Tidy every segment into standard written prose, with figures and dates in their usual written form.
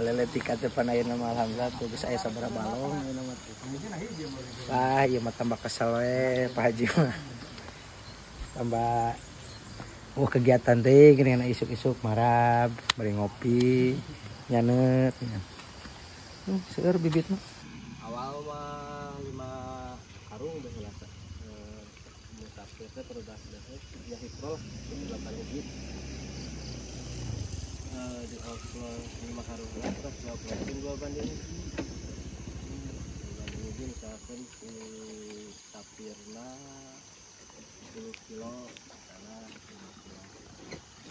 Leletik teh pan ayeuna mah alhamdulillah tuh geus aya sabaraha balong ayeuna mah tuh. Wah, ieu mah tambah kesel we Pak Haji mah. Tambah oh kegiatan teh geuningan isuk-isuk marab, bari ngopi, nyanet. Seueur bibit mah. Awal mah 5 karung udah selasa. Musafir teh produk teh ya hipro lah 8 hiji. Di oplos 5 karung lah terus dioplosin 2 banding hiji. 2 banding hiji misalkan si sapirna 10 kilo karena 10 kilo.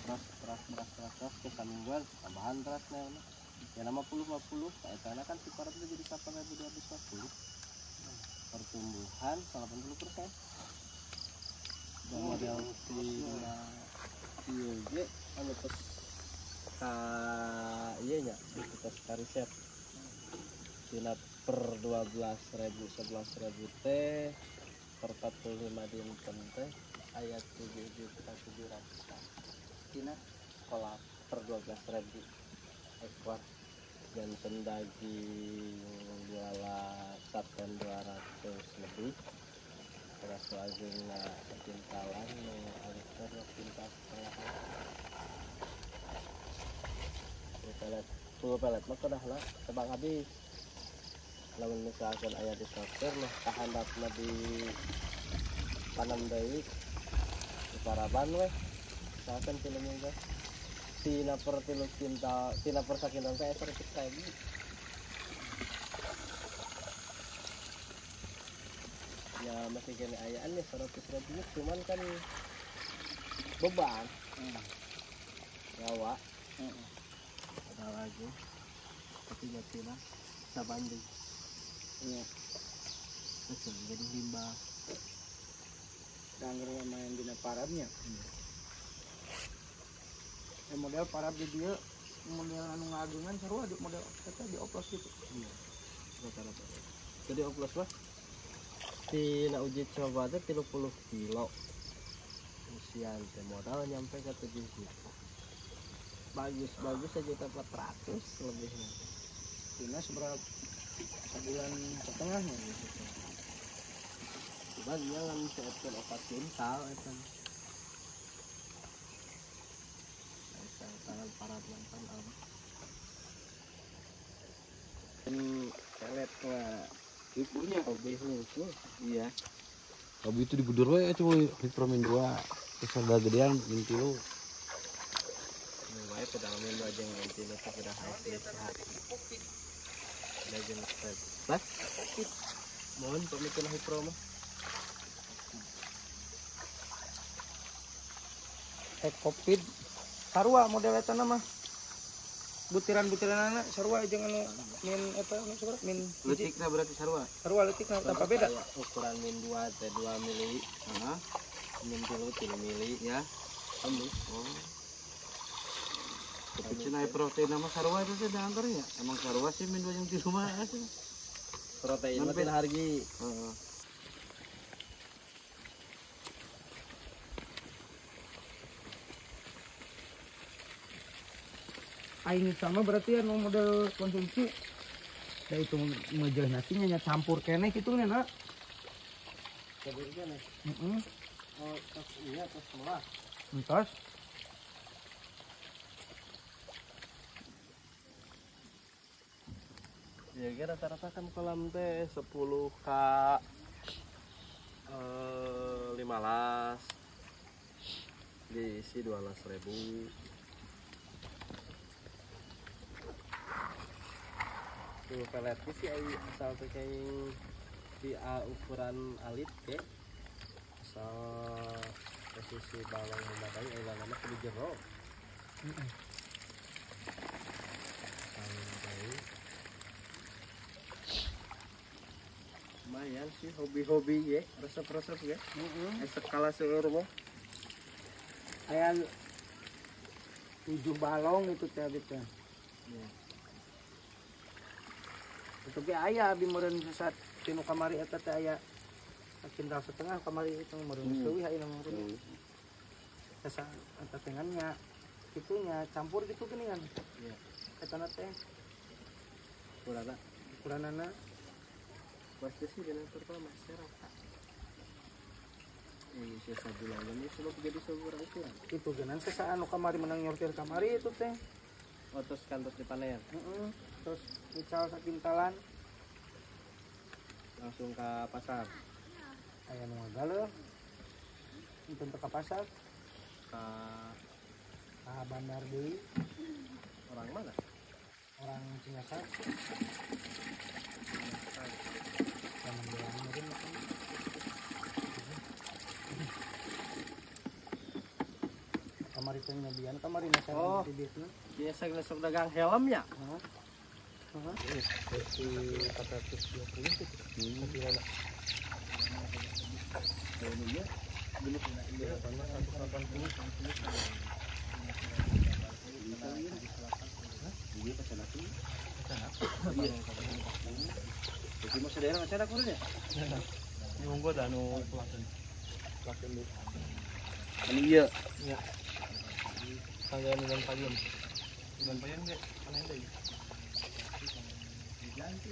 Terus ke samingguan tambahan terasnya. Ya 50-50, kaitannya kan si parat itu jadi 8.250. Pertumbuhan 80%. Dan model si IOG anu tes ka ieu nya, tes ka riset. Tina per 12.000 11.000 teh per 45 dinten teh aya 7.700.000. Tina kolak per 12.000 ekor. Janten daging jualan saten 200 lebih terus lajengna sakintalan nu aliter kintal setengah pelet full pelet mah kedahna tebang habis lamun misalkan aya di sortir mah kahandapna di tanam deui di paraban weh misalkan tilu minggu tina per tilu kintal tina per sakintal teh 100.000. Ya masih kena ayaan nih 100.000 cuman kan beban gawa ada lagi tapi jatilah sabanding iya betul jadi limbah dangger main dina parabnya. Ya, model parab di dia model anu ngagungan sarua di model eta dioplos gitu. Iya. Rata-rata. Jadi oplos mah tina uji coba teh 30 kilo. Usian teh modal nyampe ke 7 juta. Bagus-bagus 1.400.000 lebih nanti. Tina seberapa sebulan setengahnya gitu. Cuman dia kan seekor 4 kintal eta. Tangan para mantan am. Pelet mah ibunya hobi hukum. Iya. Hobi itu digudur we cuy, hipromin 2. Terus ada gedean min 3. Wae pedalaman 2 jeung min 3 teh udah hasil sehat. Ada jeung bebas. Mohon pamikeun hipro mah. Covid sarua model eta mah butiran-butiranana sarua jeung anu min eta anu sabaraha min leutikna berarti sarua. Sarua leutikna tanpa beda. Ukuran min 2 teh 2 mili. Heeh. Min 3 3 mili ya. Tembus. Oh. Tapi cenah protein mah sarua itu teh antarnya. Emang sarua sih min 2 jeung 3 mah sih. Protein mah tina hargi. Heeh. Aing sama berarti ya model konsumsi da itu mejeh nasinya nya campur keneh kitu nya na. Campur keneh. Heeh. Oh, tos iya tos murah. Entos. Ya kira rata-rata kan kolam teh 10 k 15 diisi 12.000. Tuh peletnya sih asal tuh kayak di ukuran alit ke asal posisi balong memadai lama kudu jero. Asal memadai. Lumayan sih hobi-hobi ya, resep-resep ya. Skala seueur mah. Aya 7 balong itu teh abdi teh. Iya. Itu ge aya abdi meureun sesat tinu kamari eta teh aya kintal setengah kamari itu meureun leuwih ayeuna meureun. Sesa eta tengannya kitunya campur gitu geuningan. Iya. Eta teh. Ukuranna. Ukuranana. Pasti sih dengan pertama rata. Ini sisa bulan ini sebab jadi sebuah ukuran. Itu genan sesa anu kamari menang nyortir kamari itu teh. Oh, terus kantos dipanen. Heeh. Terus mical sakintalan langsung ke pasar. Aya nu ngagaleuh. Itu ke pasar. Ke bandar deui. Orang mana? Orang Cinyasag. Kamari teh nyobian kamari masa oh, bibitna. Biasa besok dagang helm ya? Heeh. Heeh. Di 420 itu. Sakilona. Ini ya. Genep ieu 180. Iya, pacan aku. Iya. Jadi masa daerah pacan aku ya? Ini unggul dah nu pelaken. Pelaken dulu. Ini iya. Iya. Tanggal bulan payun. Bulan payun ge panen deui. Diganti.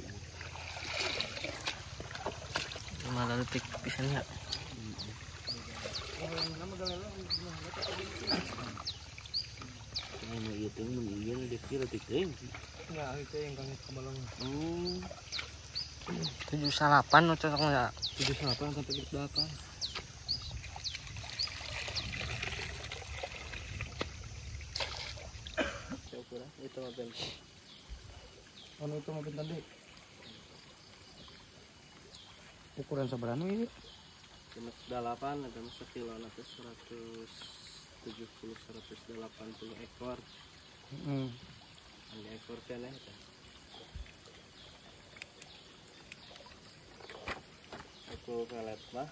Malah detik pisan ya. Ini ieu teh mun ieu detik detik teh. Ya, itu yang kami kabalong. 78 nu cocoknya. 78 sampai 78. Ukuran itu mah benten. Anu itu mah benten deui. Ukuran sabaraha nu ieu? 8 ada sekilo nanti 170 180 ekor. Heeh. Ada ekor keneh teh. Aku pelet mah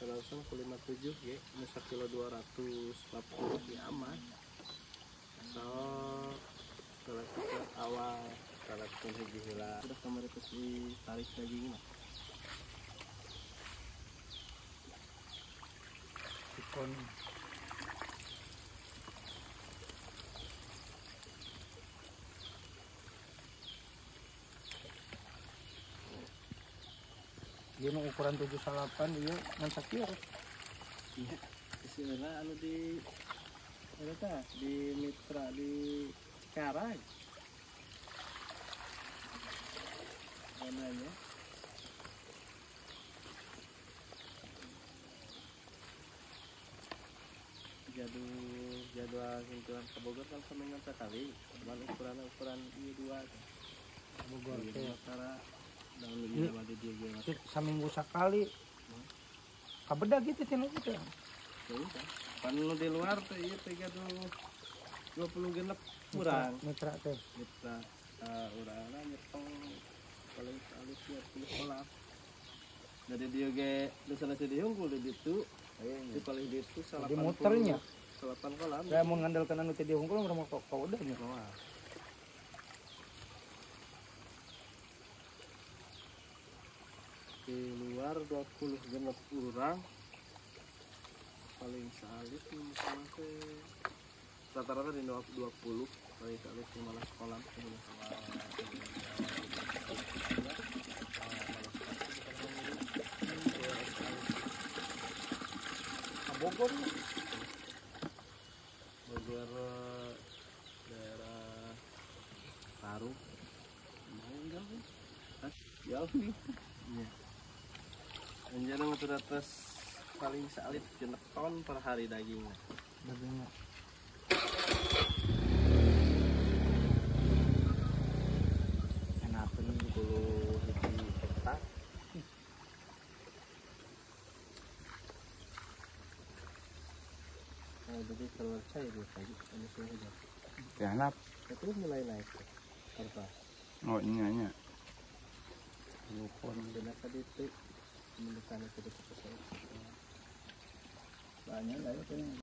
157 ge, nu sakilo 240 ge aman. Asal pelet awal pelet pun hiji heula. Udah kamari terus ditarik dagingna. Ikon. Ieu nu ukuran 78 ieu ngan sakieu. Iya, istilahna anu di eta di Mitra di Cikarang. Namanya jadwal kunjungan ke Bogor kan seminggu sekali, cuman ukuran ieu dua teh. Bogor teh antara daun ieu mah di dieu ge. Saminggu sakali. Kabeda gitu cenah gitu. Pan nu di luar teh ieu teh gaduh 20 genep urang. Mitra teh. Mitra urangna nyetong paling alus 20 kolam. Dari dieu ge desa di unggul di ditu. Di paling ditu 80. Di muternya 8 kolam. Saya mau ngandalkan anu teh di unggul urang mah kok udah nya. Di luar 20 genep urang. Paling salit misalnya teh rata-rata di 20 paling salit 15 kolam. Bogor. Bogor daerah Tarung. Lumayan jauh. Jauh nih. Iya. Anjana mah atas paling salit genep ton per hari dagingnya. Dagingnya. Enakeun 20 hiji hektar. Nah, jadi keluar cair dua pagi, ini sudah hujan. Kenapa? Itu mulai naik kertas. Oh iya iya. Lukon benar tadi itu mendekat itu. Banyak lah itu.